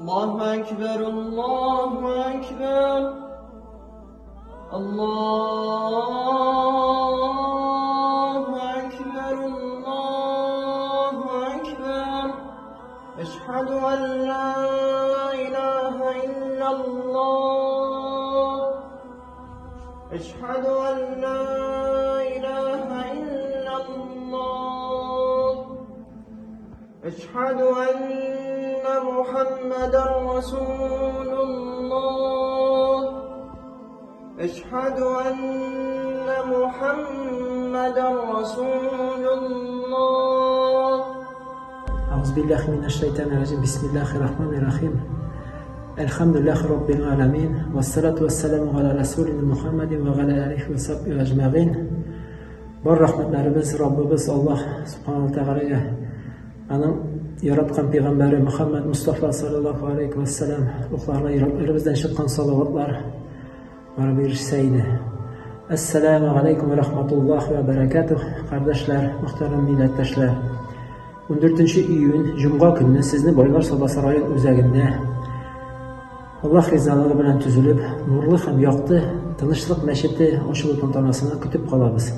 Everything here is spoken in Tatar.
Allahu Ekber, Allahu Ekber. Allahu Ekber, Allahu Ekber. Eşhedü en la ilahe illallah. Eşhedü en la ilahe illallah. Eşhedü enne Muhammeden Resulullah. Eşhedü enne Muhammeden Resulullah. Euzu billahi mineşşeytanirracim. Bismillahirrahmanirrahim. Elhamdülillahi rabbil alamin. Ves salatu vesselamu ala rasulina Muhammedin ve ala alihi ve sahbihi ecmaîn. Бар рәхмәтләребез Раббыбыз Аллаһ субханаһу ва тәгаләгә, аның яраткан пәйгамбәре Мөхәммәд Мустафа саллаллаһу алейхи ва сәлләм рухларына йөрәкләребездән чыккан салаватлар барып ирешсә иде. Әссәламу алейкум ва рахматуллаһи ва баракатух, кардәшләр, мөхтәрәм милләттәшләр. 14 июнь җомга көнне сезне Байлар Сабасы район үзәгендә Аллаһ ризалыгы белән төзелеп, нурлы һәм якты Тынычлык мәчете ачылу тантанасына көтеп калабыз.